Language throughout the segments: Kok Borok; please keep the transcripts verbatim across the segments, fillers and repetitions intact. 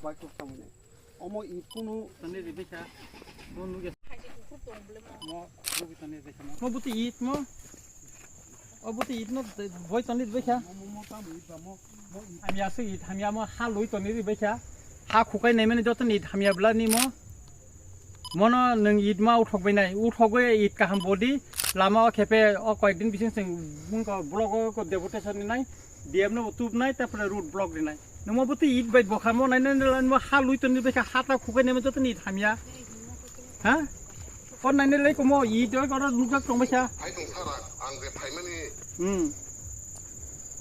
Bai kok samani. Omo it kunu tani ribekha. Mo nuge. Mo rubi tani ribekha mo. Mo buti it mo. O buti it no boi tani ribekha. Mo, mo, mo tam it ba mo. Mo it. Hamya se it hamya mo ha lui tani ribekha. Ha khukai naimani joto ni it hamya bla ni mo. Mono nwng it ma uthok bai nai. Uthok bai it kaham body. Lama o khepe o koyek din bising sing bungko block o ko deputation ni nai. D M no tubnai, tapore road block rinai. Nungma buti it bai bokha mo nai nai nai mo ha lui toni bai kha ha ta khukai nai mo joto ni it hamya. Ha? Kon nai nai lai komo it oi koro nukjak tong bai kha. Hai tong sara, ang je phaimani. Hmm.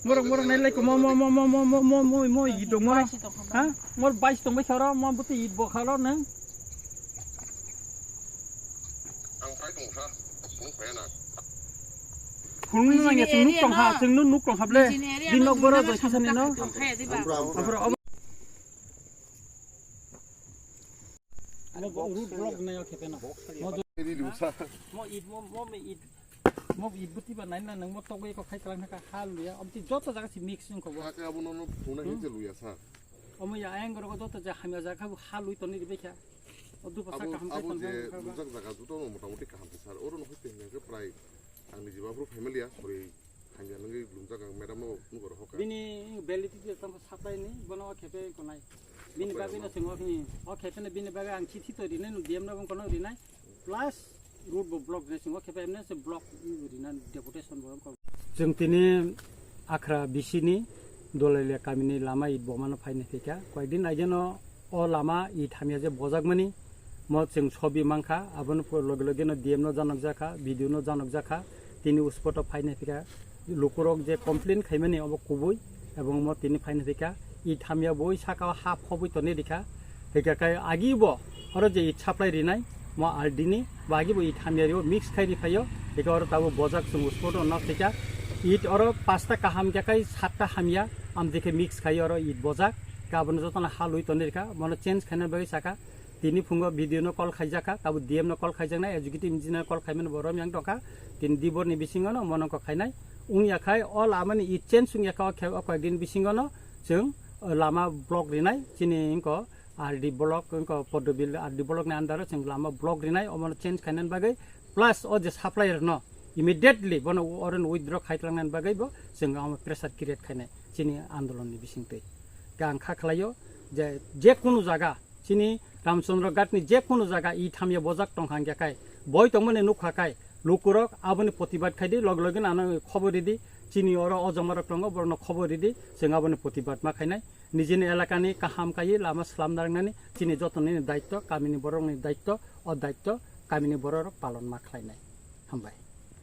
Morok morok nai lai komo mo mo mo it dong mo. Ha? Mor bais tong bai kha ro mo buti it bokha ro nang. Ang phai tong sa, ang phai na. Phulung nang ya, chwng nuk tong ha, chwng nuk tong ha ble. Din nok boro jai kisa ni no. Ampro, ampro. Ano bo root block na yo khepe no. Mo jo- Ini dulu sa. Mo it, mo, mo me it. Mo it buti ba nai na nang mo togoi ko khai kalang ka hal ya. Amti joto jaga si mix ko bo. Ka ka abo no no phuna hin je luya sa. Omo ya ayang goro joto ja hamya jaga bu hal ui toni ribe kha. O dupa sa kaham khai tong kha. Abo je lujak jaga joto no motamuti kaham se sar. Oro no hoite hingke prai ang ni jiba bru family ya, sorry, hangya nangwi lujak ang madam no nugo ro hoka. Bini validity tong supply ni bono o khepe konai. Bini bagwi no chwng o khini. O khepe no bini bagwi ang chithi to rinai no D M no bong kono rinai. Plus road bo block rinai chwng o khepe emne se block rinai deputation bo. Chwng tini Akhra bisini Dolalia kamini lama it bomano phaina phika. Koidin aigeno o lama it hamya je bojakmani mo chwng sobi mankha, abono pho loge loge no D M no janok jakha, B D O no janok jakha, tini uspoto phaina phika. Lukurok je complain khaimani obo kubui, ebong mo tini phaina phika. It hamya boi saka o ha phobui toni rikha. Hika kai agi bo oro je it supply rinai mo R D ni bo agi bo it hamya rio mix khai ri phaio. Hika oro tabo bojak chwng uspoto no thika it oro pasta kaham kya kai satta hamya amdike mix khai oro it bojak ka abono jotono ha lui toni rikha mono change khaina bagwi saka tini phungo B D O no call khaijakha tabo D M no call khaijaknai executive engineer call khaimani bo rom yang tongkha tini dibor ni bisingo no mono ko khainai wngya khai o lama ni it change wngya kha o khe o koi din bisingo no chwng lama block rinai chini wngko R D block, wngkha Poddobil R D block ni under o chwng lama block rinai, omono change khainani bagwi, plus o je supplier no immediately bono oron withdraw khaitlangnani bagwi bo chwng omo pressure create khainai chini andolon ni bisingtwi. Khe ang kha khlaio je, je kunu jaga chini Ramchandra Ghat ni je kunu jaga it hamya bojak tongkha hingkhe kai boi tongmani nukha kai lukurok aboni protibad khaidi, log login ano khobor ridi, chini oro o joma rok tongo borokno khobor ridi, chwng aboni protibad ma khainai. Nijini elakani kaham kaiwi lama slam narwknani chini joto nini daitto, kamini borokni daitto, o daitto kamini bororok palon ma khlainai. Hambai.